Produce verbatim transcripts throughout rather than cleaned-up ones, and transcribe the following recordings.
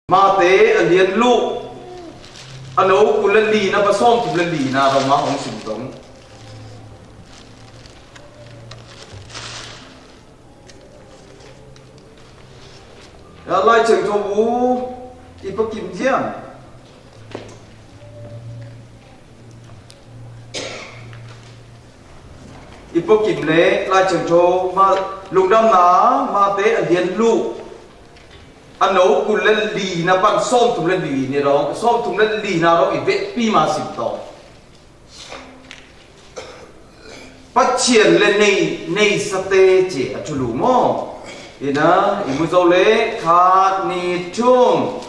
Mate a lian luh, a nô kul leh lina, bơh sôm thum leh lina, rong ma hong sim tong. Ya, lai cheng cho bu, i pa kim jiang. I pô kim lĕ, lai cheng cho, ma, lŭng đăm na, Mate a lian luh. A nô kul leh lina, bơh sôm thum leh lina rong, sôm thum leh lina rong, i wet pi ma sim to. Pachien leh nei, nei sa te che, a chu lu mo. I na, i mu zô leh, khat ni thum.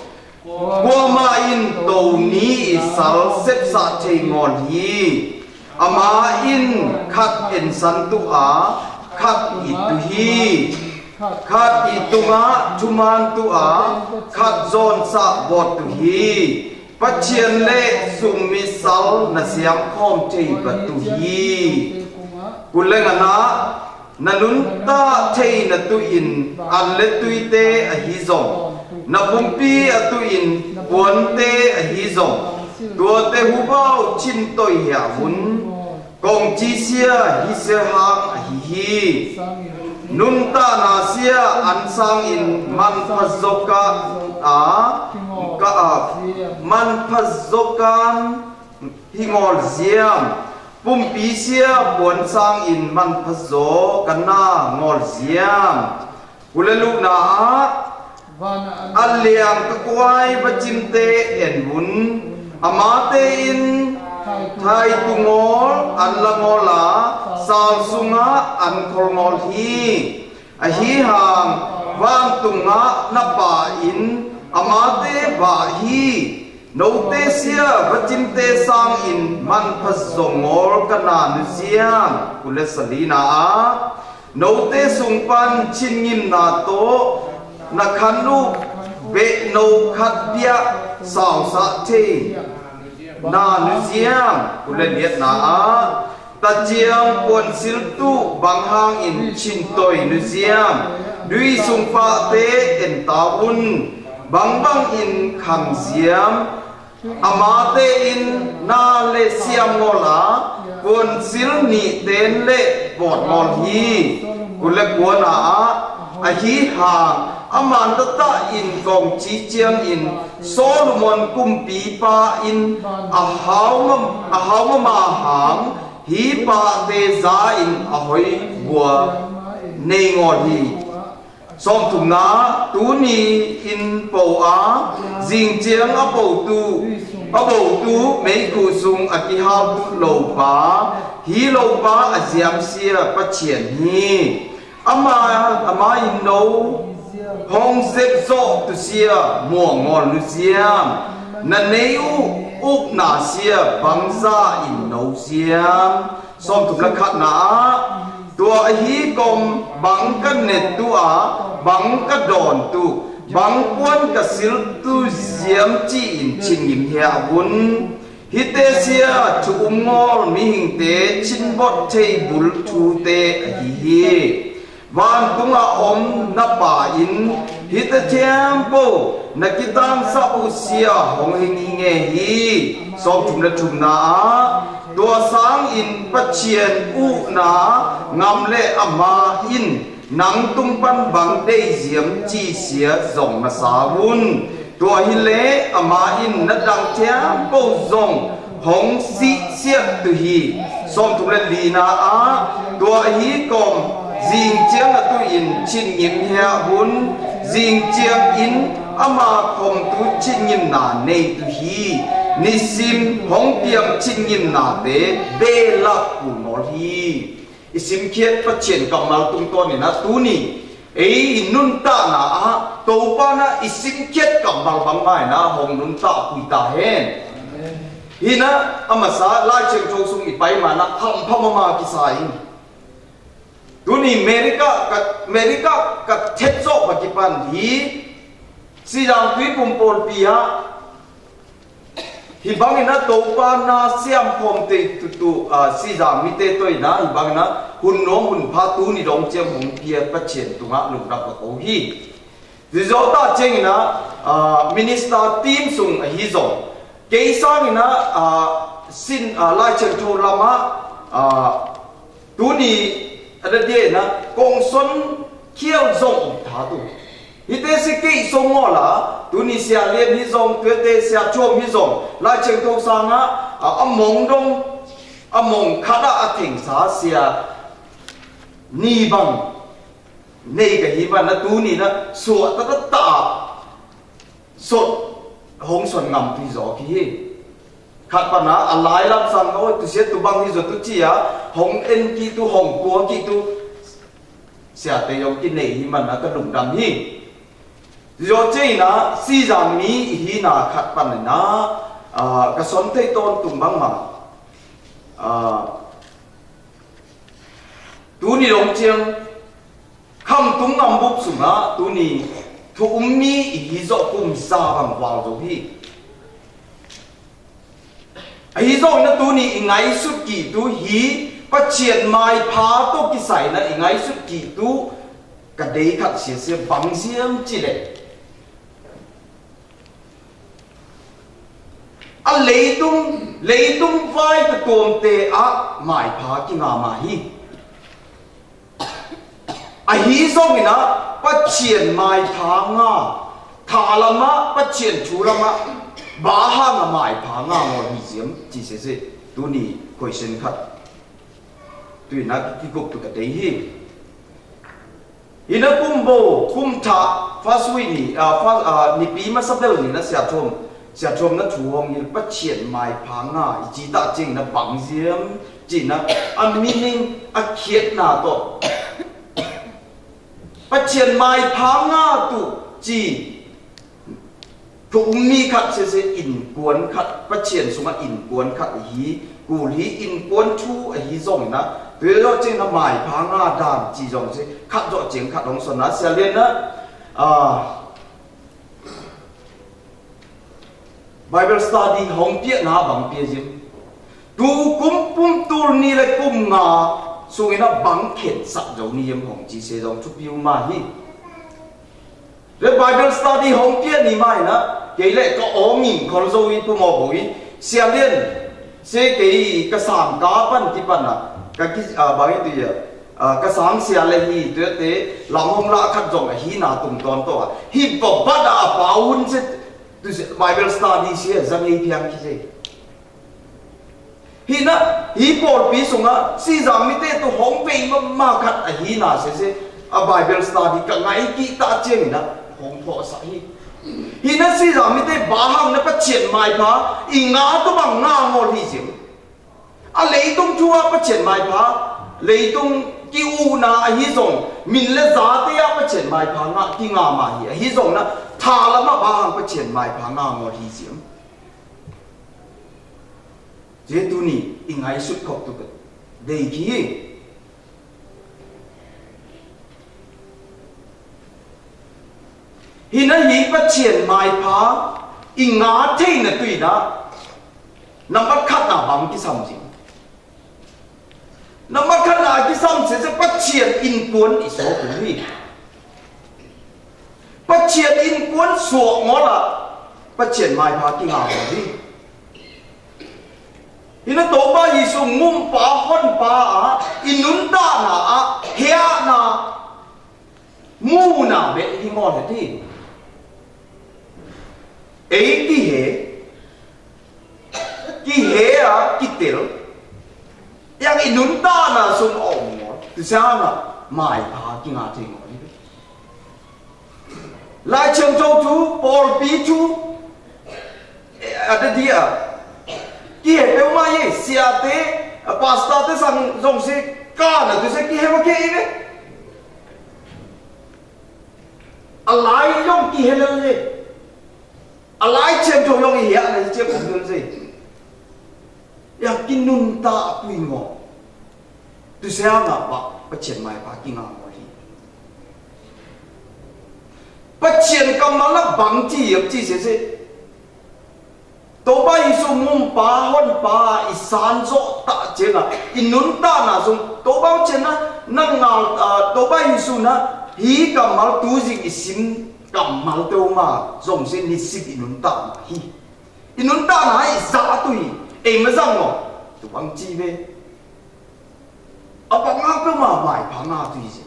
Kuama in tô ni i sal sep sa thei ngol hi. Ama in khat en san tu a, khat i tu hi. Khat i tu ngă thuman tu a, khat zon sa bot tu hi. Pachien leh sum mi sal na siam khom thei bơh tu hi. Kul leh ngă na, na nun ta thei na tu in, ăn leh tui te a hi zong. Na pumpi a tu in, puan te a hi zong. Tua te hu bau chin toi hia hun. Kong chi sia, hi sia hang a hi hi. Nun ta na sia, ăn sang in, man pha zok a, a, ka a, man pha zok a, hi ngol ziam. Pumpi sia puan sang in man pha zo ka na ngol ziam. Kul leh lu na a, a liang ka kuai ba chim te en bun. Ama te in thai tu ngol, ăn la ngol a, sal sung a, ăn khol ngol hi. Ahi hang, vang tung a na pa in, ama te ba hi, nô te sia, va chim te sang in, man pha zong ngol ka na nu ziam, kul leh sa lina a, nô te sung pan chin ngim na tô, na khan nu, be nô khat bia, sau sa thei, na nu ziam, kul leh liat na a, Ta chiang puan sil tu bang hang in chin toi nu ziam. Dui sung pate en ta un. Bang bang in khang ziam. Ama te in na leh siam ngol a. Puan sil ni ten leh bot ngol hi. Kul leh kuan a. Ahi hang. Aman ta ta in kong chi chiang in. Solomon kumpipa in. A hau ma, a hau ma ma hang. Hi pate za in a hoi bua nei ngol hi. Song thum na tuni in pô a zing chiang a pô tu a pô tu mei ku sung a ki hau tu lo pa hi lo pa a ziam sia pa chian hi. Ama, ama in nô hong zep zô̆ tu sia, muă ngol nu ziam. Na nây u, uk na sia, bang za in nô ziam. Song thum la khat na, tua ahi kôm, bang ka net tu a, bang ka don tu, bang kuan ka sil tu ziam chi in chin ngim hia un. Hi te sia, chu um ngol, mihing te, chin bot thei bul thu te, ahi hi. Van tung a om na pa in, hi te thiam pô, na ki tang sa u sia, hong hing hing e hi. Song thum la thum na a, tua sang in pa chian u na, ngam le ama in, nang tung pan bang dei ziam chi sia zong na sa un. Tua hi leh ama in na dang thiam pô zong hong si siat tu hi. Song thum le li na a, tua hi kôm zing chiang a tu in chin ngim hia un, zing chiang in ama khôm tu chin ngim na nei tu hi. Ni sim hong piam chin ngim na te be lap u nol hi. I sim khiat pa chian kammal tung ton ni na tu ni. Ei, i nun ta na a, to pa na i sim khiat kammal bang mai na hong nun ta kui ta hen. Hi na, ama sa, lai chiang chô sung i pai ma na, kham pha ma ma ki sa in. Tu ni America, ka, America, ka thet so pa ki pan hi. Si dang kui pum pol pi ha. Hi bang in na to pa na siam khôm te tu tu, a, si dang mi te to i na, hi bang in na, hun nôm hun pha tu ni dong chiam hong pia pa chian tu ngă lung dap ka ko hi. Dzi zo ta cheng na, a, minister team sung a hi zong. Kei sang na, a, sin, a, lai cheng thô lama, a, tuni, a, da die na, kong son kiel zong ta tu. Hi te si kei song ngo la, tuni sia lien hi zong, tue te sia chom hi zong, lai cheng thô sang a, a, a mong dong, a mong khat a a theng sa sia, ni bang. Nei ka hi ma na tuni na sua ta ta ta. Sot hong son ngam tui zo ki hi. Khat pa na a lai lam sang oi tu sia tu bang hi zo tu chia hong en ki tu hong kua ki tu. Sia te yong ki nei hi ma na ka lung dam hi. Zo chei na si zang mi hi na khat pa na, a, ka son thei ton tung bang ma. A, tuni dong chiang, kham tung ngam buk sung a, tuni, thu um mi i hi zo kum za bang wal zo hi. A hi zo na tuni i ngai sut ki tu hi, pa chien mai pha to ki sai na i ngai sut ki tu, ka dei khat sia sia bang ziam chi le. A leitung, leitung vai ta tuam te a mai pha ki nga ma hi. A hi zong ina, pa chien mai pha nga, tha lama, pa chien chu lama, ba ha nga mai pha nga ngo hi ziam, chi se se, tuni question khat. Tui na ki gup tu ka dei hi. Hi na kum bo, kum tha, first week ni, a, first, a, ni pi ma sa bel ni na sia thom, sia thom na thu hong ni pa chien mai pha nga, i chi ta ching na bang ziam, chi na, a meaning, a khiet na to. Pa chien mai pha nga tu, chi, Thu um mi khat se se in kuan khat, pa chien sung a in kuan khat hi, kul hi in kuan thu a hi zong na, tui lo ching na mai pha nga dan chi zong se, khat zo ching khat hong son na, sia lien na, a, Bible study hong pia na bang pia zim. Tu kum pum tul ni le kum nga, sung ina bang khen sak zo ni yem hong chi se zong chu piu ma hi. Leh Bible study hong pia ni mai na, kei leh ka ong ing khol zo i pu mo bo i, sia lien, se kei ka sang ka pan ti pan na, ka ki, a, bang i tu ya, a, ka sang sia leh hi, tu te, lam hong la khat zong a hi na tung ton to a. Hi ba ba da a pa un se, tu se, Bible study sia, zang i piang ki se. Hi na, hi pôlpi sung a, si zang mi te tu hong pei ma, ma khat a hi na se se, a Bible study ka ngai ki ta chiang na, hong pho sa hi. Hi na si zang mi te ba hang na pa chien mai pha, i nga tu bang nga ngol hi zing. A leitung chu a pa chien mai pha, leitung ki u na a hi zong, min le za te a pa chien mai pha nga, ki nga ma hi, a hi zong na, tha lama ba hang pa chien mai pha nga ngol hi zing. Dze tuni i ngai sut khok tu kơ. Dei ki. Hi na hi pa chien mai pha i nga thei na tui na. Nâm băt khat na bang ki sam jing. Nâm băt khat na ki sam se se pa chien in kuan i so ku hi. Pa chien in kuan suak ngol a, pa chien mai pha ki nga ngol hi. Hi na Tôba Yêsu ngum pa hon pa a, i nun ta na a, hia na, mu na be hi ngol he ti. Ei ki he, ki he a, ki tel. Yang i nun ta na sung ong ngol, tu sa na, mai pha ki nga thei ngol hi. Lai chang chau chu, pôlpi chu, a, a, da dia. Ki he peu ma ye, sia te, a, pastor te sang zong se, ka na tu se ki he ma ke i ve. A lai zong ki he lel ye. A lai chang chau zong i he a na chang chau lel ye. Ya ki nun ta a pui ngo. Tu se a nga pa, pa chien mai pa ki nga mo hi. Pa chien ka ma la bang chi yep chi se se. Tôba Yêsu ngum pa hon pa i san zo ta chien a. I nun ta na sung. Tôba chien na, na nga, a, Tôba Yêsu na, hi ka mal tu zing i sim Kammal tơ ma, zong se ni sip i nun ta ma hi. I nun ta na i sa tu hi. Ê ma zang no. Tu bang ci be. Apa nga pe ma mai pa nga tu hi se.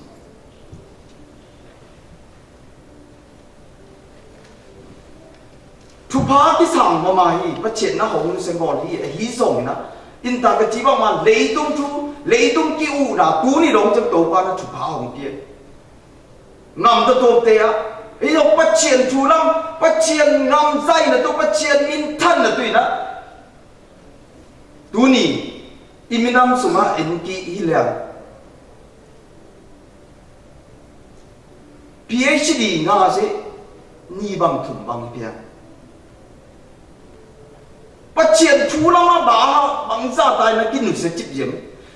Thupa ki sang ma ma hi, pa cien na hong se ngol hi, hi zong na. In ta ka ci ba ma, leitung tu, leitung ki u na, tu ni long cem to pa na thupa hong ki. Ngam ta tuôm te a. Ê yŏk Pachien chu lam, Pachien ngam zai na tô, Pachien min than na tui na. Tuni, i minam suma en ki i liang. P H D nga se, ni bang thum bang piang. Pachien chu lam a ba, bang za tai na ki nu se cip yem.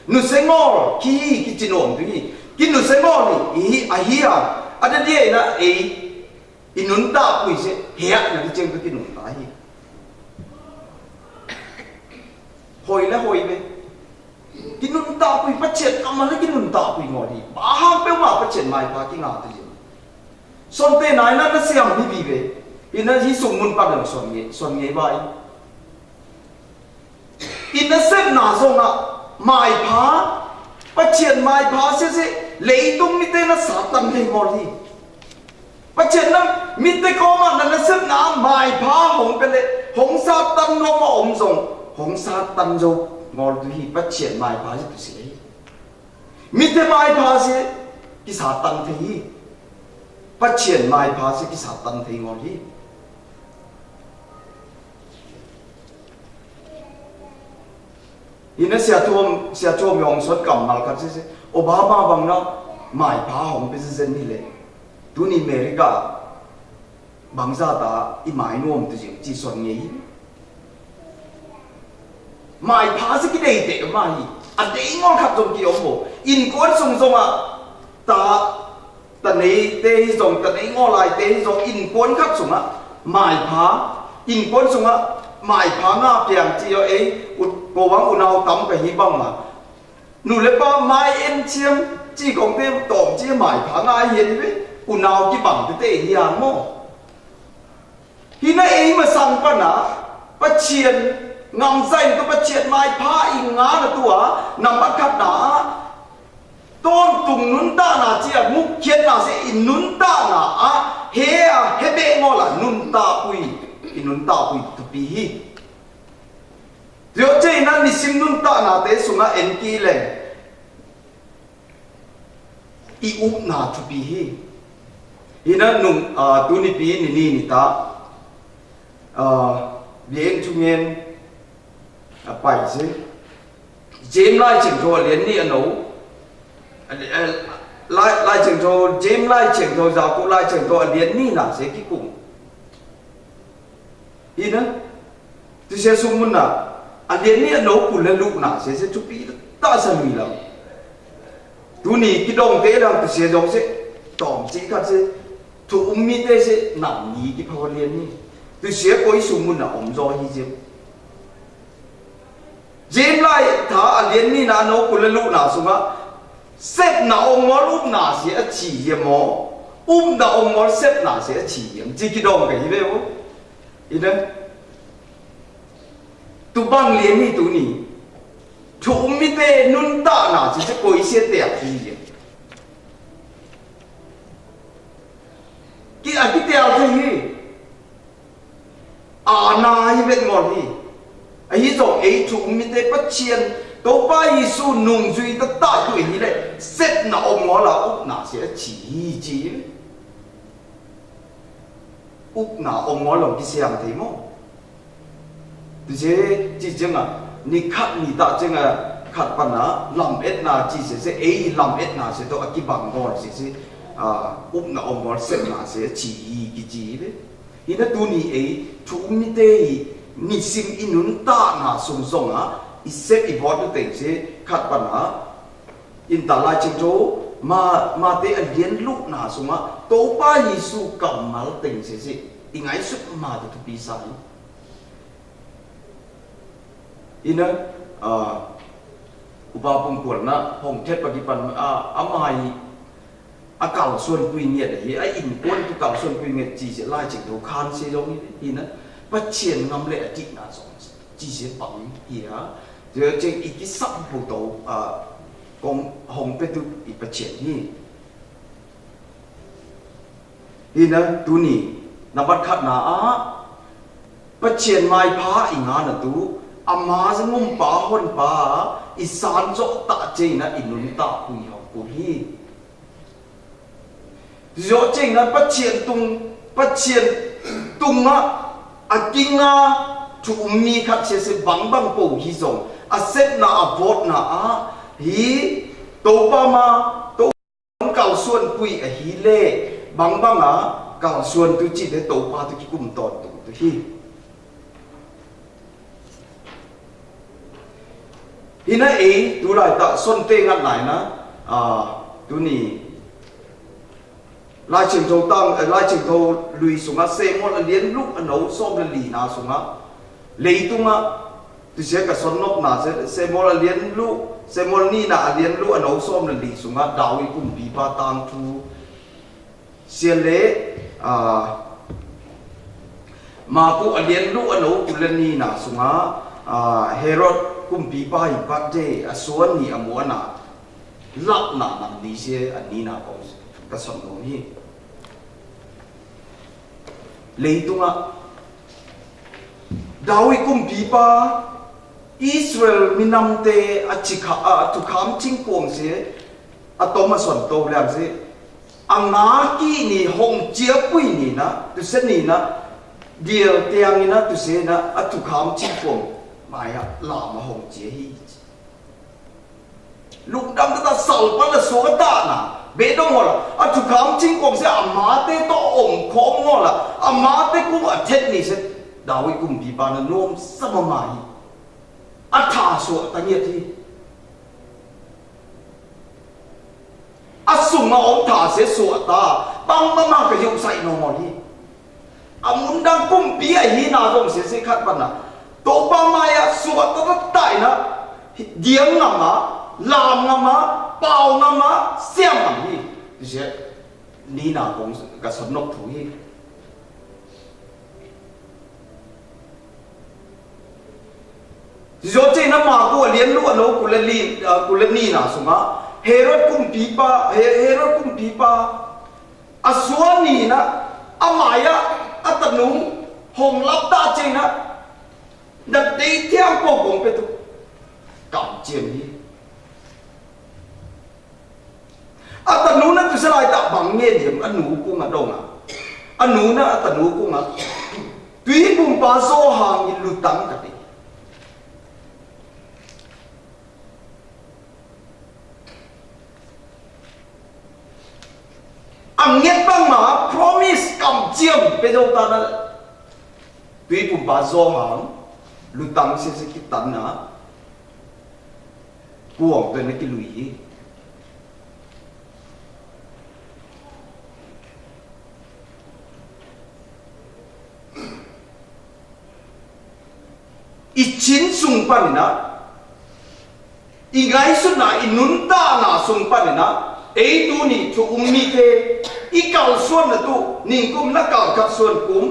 Nu se ngol, ki, ki ci nom tu ni. Ki nu se ngol ni, i, a hi a. A da die na, e. I nun ta pui se, hia na ki ceng tu ki nun ta hi. Hoi la hoi be. Ki nun ta pui Pachien, a ma la ki nun ta pui ngol hi. Ba hang pe ma Pachien mai pa ki nga tu yem. Son te nai na na siam bi bi be. Ina hi sung mun pa dong son nge, son nge bai. Ina sem na zong a, mai pa, Pachien mai pa se se, leitung mi te na Satan hei ngol hi. Pachien na, mi te koma na na sem na mai pa hong pe le, hong Satan no ma om zong, hong Satan zong ngol tu hi, Pachien mai pa se tu se hi. Mi te mai pa se, ki Satan te hi. Pachien mai pa se, ki Satan te ngol hi. Ina sia tuôm, sia tuôm yong sot kammal kat se se. Obama bang na mai pa hong pe se zen ni le. Tuni America bang za ta i mai nuôm tu jing ci son nge hi. Mai pa se ki dei te ma hi. A dei ngol kat zong ki om bo. In kuan sung zong a ta Ta nây te hi zong, ta nây ngô lai te hi zong, in kuôn khăp sung a, mai pha, in kuôn sung a, mai pha ngă piang ci yô ê, u, kô wang u nau tăm kơ hi bang ma. Nu lĕ pa mai en chiêm, ci kông te tôm ci mai pha ngă hiên wê, u nau ki bang te te hiên mô. Hi na ê ma sang pa na, pa chiên, ngăm zay tu pa chiên mai pha i ngă na tua, năm bát khăp na, Tôm tung nun ta na cia, mŭk khiên na se i nun ta na a, he a, he bê ngô la nun ta ui, i nun ta ui tu pi hi. Rio ce i na ni sim nun ta na te sung a en ki leng. I up na tu pi hi. Hi na nung, a, tu ni pi ni ni ni ta. A, bien tu ngên. A, pai se. James lai cheng thô a lien ni a nô. A, a, lai, lai cheng thô, James lai cheng thô, Yakôp lai cheng thô a lien ni na se ki kung. Hi na. Tu se sung mun na. A lien ni a nô kul la lu na se se tu pi ta sa mi la. Tu ni ki dong te la tu se dong se. Tôm se ka se. Tu um mi te se nam ni ki pha a lien ni. Tu se koi sung mun na om zo hi se. James lai ta a lien ni na nô kul la lu na sung a. Sep na ong ngol up na se a chi yem mô. Up na ong ngol sep na se a chi yem. Ci ki dong ka hi be o. I na. Tu bang lien ni tu ni. Tu um mi te nun ta na se se koi se te a chi yem. Ki a ki te a te hi. A na hi vet ngol hi. A hi zong ê chu mi te pa chiên. Tôpa Yêsu nung jui ta ta jui hi lĕ. Sep na om ngol a up na se a chi hi chi. Up na om ngol lòng ki siam thei mô. Tu se chi jeng a. Ni khăt ni ta jeng a. Khăt pa na. Lam et na chi se se. Ê lam et na se to a ki bang ngol se se. A, up na om ngol sep na se a chi hi ki chi hi lĕ. Hi na tu ni ê, chu mi te hi, ni sim i nun ta na sung song a, i sep i bot tu teng se, khăt pa na, in ta lai cheng thô, ma, ma te a lien lu na sung a, Tôpa Yêsu kammal teng se se, i ngai suk ma te tu pi sa hi. Hi na, a, u ba pung kual na, hong thet pa ki pan, a, a mai, A kalsuan kuih ngiăt a hi, a inkuan tu kalsuan kuih ngiăt ci se lai cing tu kan se dong hi na. Pachien ngam le a ti na song ci se pang hi a. Dua cing iki sap pu tau a kong hong pe tu i pachien hi. Hi na tu ni na bat khat na a. Pachien mai pha i ngana tu a ma se ngum pa hon pa i san so ta ce na i nun ta kuih hong kuih hi. Yo ceng na pachien tung, pachien tung a, a king a, chu umi khat se se bang bang po hi zong. A set na a vot na a, hi, to pa ma, to kalsuan kuih a hi le, bang bang a, kalsuan tu ci le to pa tu ki kum ton tung tu hi. Hi na e, tu lai ta, son te ngat lai na, a, tu ni, lai cheng thâu tang, e, lai cheng thâu lui sung a, Samuel a lien lu, a nô, som le li na sung a, lei tung a, tu se ka son nok na se, Samuel a lien lu, Samuel ni na a lien lu, a nô, som le li sung a, Dawid kumpipa tang tu, Sia le, a, Maku a lien lu a nô kul le ni na sung a, a, Herod kumpipa hi pat de a sua ni a mua na lap na nam ni sia a ni na kong ka son nô hi. Lei tung a Dawid kumpipa Israel minamte a cikha a tukham cingkuang se a tom a son to liang se a ngaki ni hong cia pui ni na tu se ni na diel tiang ni na tu se na a tukham cingkuang mai a lam a hong cia hi. Lukdam ta sal pan la sua ta na be dong ngol a tukham cingkuang se a mate to om khom ngol a mate ku a thet ni se Dawid kumpipa na nom sama mai. A tha sua ta ngiat hi. A sung a ôm tha se sua ta. Bang ma ma ka yuk sai nô mol hi. A mun dang kumpi a hi na dong se se khat bana. To bang ma ya sua ta ta tai na. Diang ngam a, lam ngam a, pau ngam a, siam ngam hi. Ti se. Ni na kong ka son nok thu hi. Yo ce na Maku a lien lu a nô kul le li, a, kul le ni na sung a. Herod kumpipa, He-, Herod kumpipa. A sua ni na, a mai a, a tanu, hong lap ta ce na. Na dei tiang po kong pe tu. Kam ciam hi. A tanu na tu se lai ta bang nge diam a nu kung a dong a. A nu na a tanu kung a. Tui bum pa so hang i lu tang ka ti. A nget bang ma promise kam ciam pe dong ta na. Tui bum pa so hang lu tang se se ki tan na. Kuông tuê na ki lui hi. I chin sung pan na. I ngai sut na i nun ta na sung pan na. Ei tu ni chu um mi te. I kal suan na tu. Ning kum na kal khat suan kum.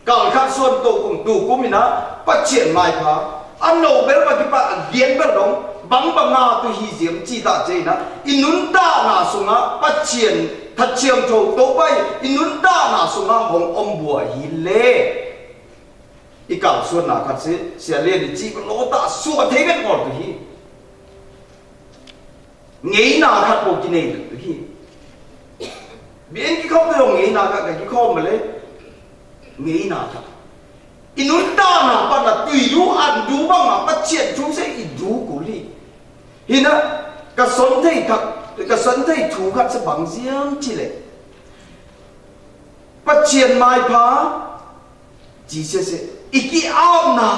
Kal khat suan tô kum tô kum ina, Pachien maipha. A nô bel ma kipa a dien bel dong, bang bang a tu hi ziam ci ta ce ina, i nun ta na sung a, Pachien, Pachien tô tô bai, i nun ta na sung a, hong om bua hi le. I kal suan na khat se, sia le ni ci ba lo ta sua thei bet ngol tu hi. Ngei na khat bô ki nây lĕ tu hi. Biên ki khŏm tu yŏng ngei na khat ka ki khŏm ma lĕ. Ngei na khat. I nun ta na pa na tui du an du bang ma Pachien thu se i du kul hi. Hi na ka son thei khat, ka son thei thu khat se bang ziam ci lĕ. Pachien maipha. Ci se se, i ki am na.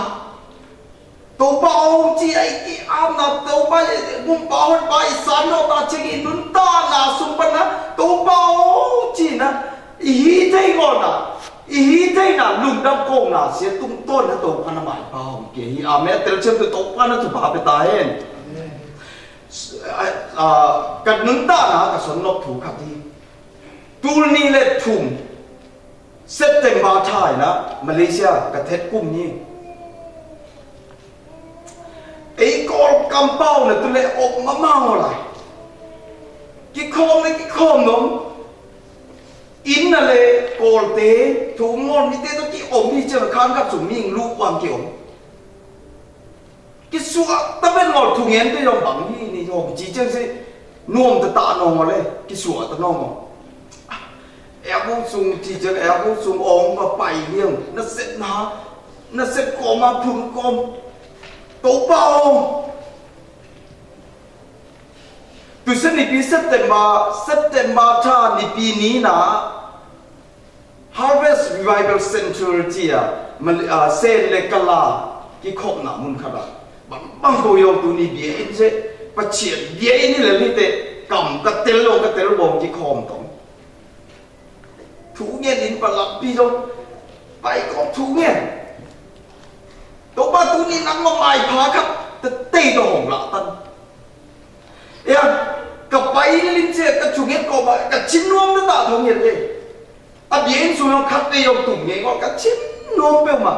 Tô pa ong ci a i ki am na, tô pa i, gum pa hoi pa i san no ta ching i nun ta na sung pa na, tô pa ong ci na, i hi thei ngol na, i hi thei na, lung dam kong na, sia tung ton na tô pa na maipha ong ke hi, amen, tel chem tu tô pa na tu pa pe ta hen. A, a, ka nun ta na, ka son nok thu khat hi. Tul ni leh thum, September thai na, Malaysia ka thet kŭm ni. Ei kol kampao na tu leh ôp ma mang ôh la. Ki khom leh ki khom nong. In na leh kol te, thu ngol mi te to ki ôp ni chê khan ka chu ming lu wang ki ôp. Ki sua ta wen ngol thu ngen te yong bang ni ni yong chi cheng se. Nuom ta ta nong ngol le, ki sua ta nong ngol. Ea bu sung chi cheng, ea bu sung ong ba pai liang. Na set na, na set kôm ma phun kôm. Tô pao. Tu sen ni pi September, September ta ni pi ni na. Harvest Revival Centre chi a, Mal-, a, Sen le Kala, ki khom na mun khada. Bang, bang ko yong tu ni bia in se, pa chia bia in ni le ni te, kam ka tel lo, ka tel bong ki khom tong. Thu ngen in pa lap pi lo, pai ko thu ngen. Tô pao tu ni nang ma mai pha khăp, te te do hong la tan. Ea, ka pai lin se, ka chu ngen ko ma, ka chin nuam na ta thong ngen le. A bia in su yong khăp te yong tum ngen ko, ka chin nuam pe ma.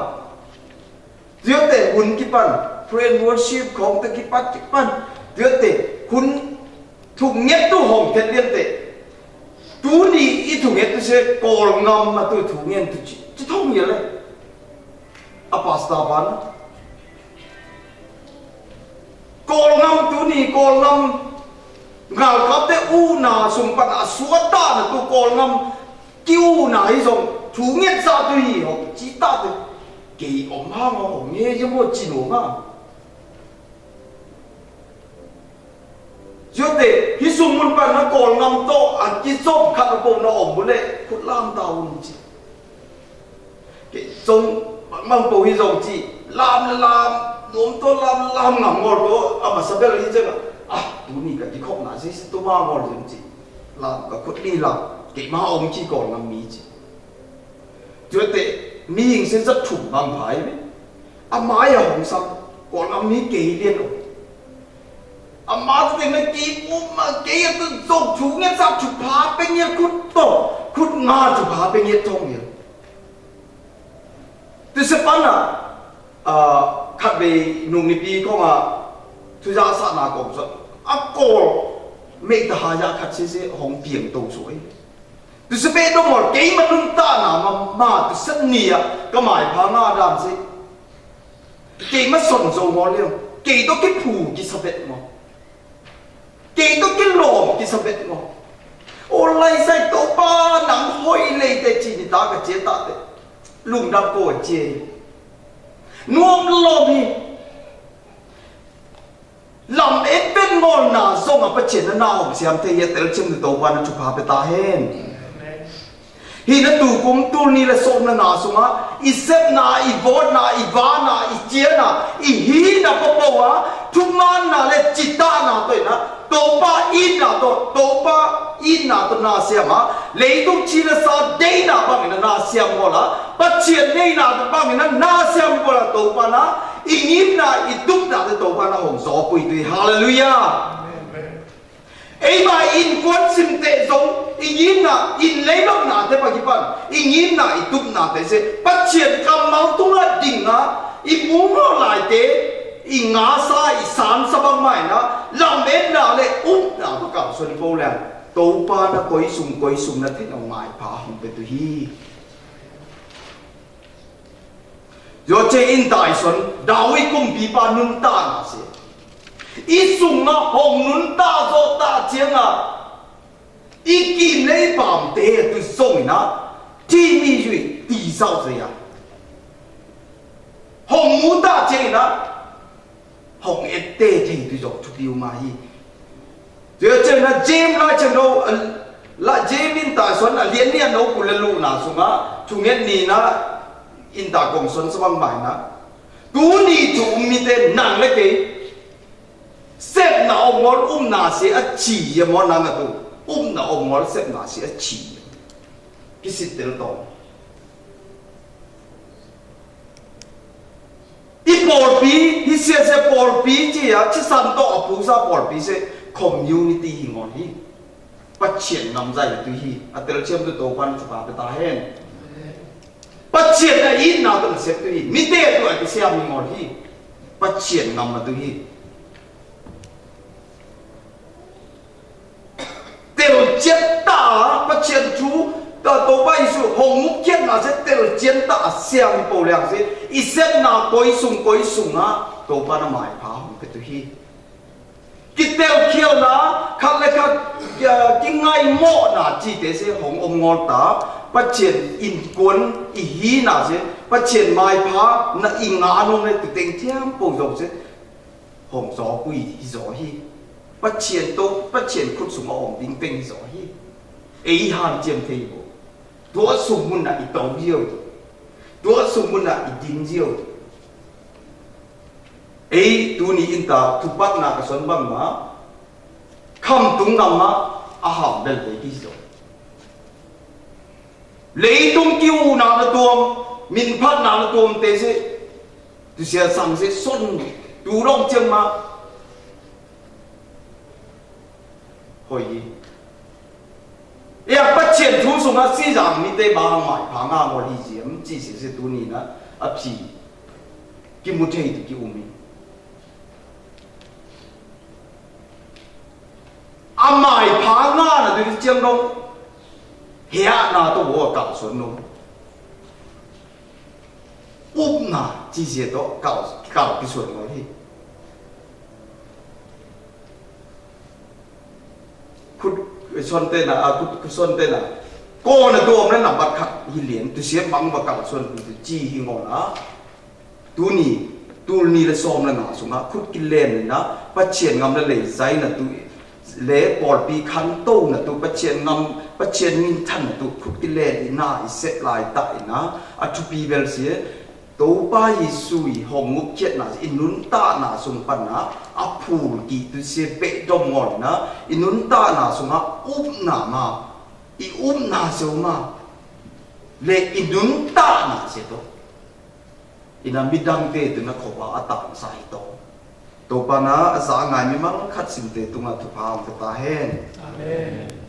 Tiot te hun ki pan, praise and worship khong te ki pat ki pan. Tiot te hun thu nget tu hong thet lien te. Tu ni i thu nget tu se kol ngam ma tu thu ngen tu chi. Chi thong ye le. A pastor pan. Kol ngam tu ni kol ngam. Ngal kap te u na sung pan a sua ta na tu kol ngam. Ki u na hi zong, thu nget sa tu hi hong, chi ta tu. Kei ôm hang hong, nge ye mo chi no ma. Yo te, hi sung mun pan na kol ngam to, a ki zong khat na po na ôm bu le, khut lam ta un chi. Kei zong, bang bang po hi zong chi, lam le lam, nom to lam, lam ngam ngol to, a ma sa bel hi zong, a, tu ni ka ki khop na, si, si, tu ma ngol zong chi. Lam, ka khut li lam, kei ma ôm chi kol ngam mi chi. Tiot te, mi hing se zat thum bang phai me. A mai a hong sam, kol ngam mi kei lien o. A ma te me kei ôm ma kei a tu zok chu ngen sa chu pha pe ngiet khut to, khut nga chu pha pe ngiet thong ngiet. Ti se pan a, a, khat be nung ni pi kong a, tu za sa na kong sa. A kol, me ta ha ya khat se se hong pieng to so e. Tu se pe dong mol, kei ma nun ta na ma, ma, tu se ni a, ka mai pha nga dam se. Kei ma son zo mol liang, kei to ki phu ki sa bet mol. Kei to ki lom ki sa bet mol. O lai sai to pa nang hoi lei te chi ni ta ka che ta te. Lung dam ko che. Nuam lom ni. Lam et pen ngol na zong a pa chen na na ôm siam te ye tel chem ni to pa na chu pha pe ta hen. Hi na tu kum tul ni le som na na sung a, i sep na, i vot na, i va na, i chia na, i hi na pa po a, thu man na le chi ta na to i na, to pa in na to, to pa in na to na siam a, le i tuk chi na sa dei na bang i na na siam ngol a, pa chia dei na to bang i na na siam ngol a to pa na, I ngim na, i tup na te Tôpa na hong so pui tui. Haleluya. Ei ma in kuan sim te zong, i ngim na, in lei lok na te pa kipan, i ngim na, i tup na te se, Pathian kammal tung a ding a, i mung lo lai te, i ngasa, i sansa bang mai na, lam en na le, um na, pa kam son i pau leng. Tôpa na koi sung, koi sung na te na ngai pa hong pe tu hi. Yo che in tai son, Dawid kumpipa nun ta na se. I sung a hong nun ta zo ta chiang a. I kim lei pam te tu zong na. Ti mi yui ti zau se ya. Hong mu ta chiang na. Hong et te thei tu zok chu piu ma hi. Te chen na James la chen ro, la James in ta son a lien ni a no ku le lu na sung a, chu ngen ni na in ta kong son sa bang bai na. Tu ni chu um mi te nang le kei. Sep na ong ngol um na se a chi ye mo nang a tu. Um na ong ngol sep na se a chi ye. Ki sit tel tong. I pawlpi, hi sia sia pawlpi chi a, chi san to a pu sa pawlpi se community hi ngon hi. Pa Pachien ngam zai tui hi. A tel siam tui Tôpan sapa peta hen. Pachien a i na tui sep tui hi. Mite tui a tui siam ngol hi. Pachien ngam a tui hi. Tel chiết ta, Pachien chu, ta Tôpa Yêsu hŏng ngŭk kiet na se tel chiết ta siam pô liang se. I sep na kôi sung kôi sung a, Tôpa na mai pha hŏng pe tui hi. Ki tel khiel na, khăt le khăt, ki ngai mô na chi te se hŏng ôm ngol ta, Pachien in kuôn, i hi na se, Pachien mai pha, na i ngã nông le tu teng thiam pô dong se, hŏng so kui hi so hi. Pachien tô, Pachien khut sung a ôm ding teng hi so hi. Ei han chiêm thei bô. Tua sung mun na i tông diêu. Tua sung mun na i ding diêu. Ei, tuni in ta, thupat na ka son bang ma, kham tung ngam ma, a ham bel bê ki so. Lei tung kiu na na tuôm, min phat na na tuôm te se, tu sia sang se son, tu rong chiang ma. Hoi. Ê, Pachien thu sung a si yang mi te ba mai pha nga mo li ziem, chi se se tuni na, a phi. Ki mu thei tu ki umi. A mai pha nga na tu chiang dong. Hia na tu wo ka sun dong. Úp na, chi se to, kau, kau ki suan ngol hi. Khut, son te na, a, khut, khut son te na. Kô na tuôm na, na bat khak hi lien, tu se bang ba kau suan, tu chi hi ngol na. Tuni, tuni le som le nga sung a, khut ki len na, Pachien ngam le le zai na tu. Le pôl pi khăn tô na tu, Pachien ngam, Pachien ngin than na tu, khut ki le i na, i sep lai ta i na, a thu pi bel sie, Tôpa Yêsu i hŏng ngŭk kiet na, i nun ta na sung pan na, a phul ki tu sie bê dom ngol na, i nun ta na sung a, úp na ma, i úp na se ma, le i nun ta na se to. I na mi dang te tu na khô ba a tang sa hi to. Tôpa na a sa ngai mi mang khat sim te tu nga tu pha ong ta hen. Amen.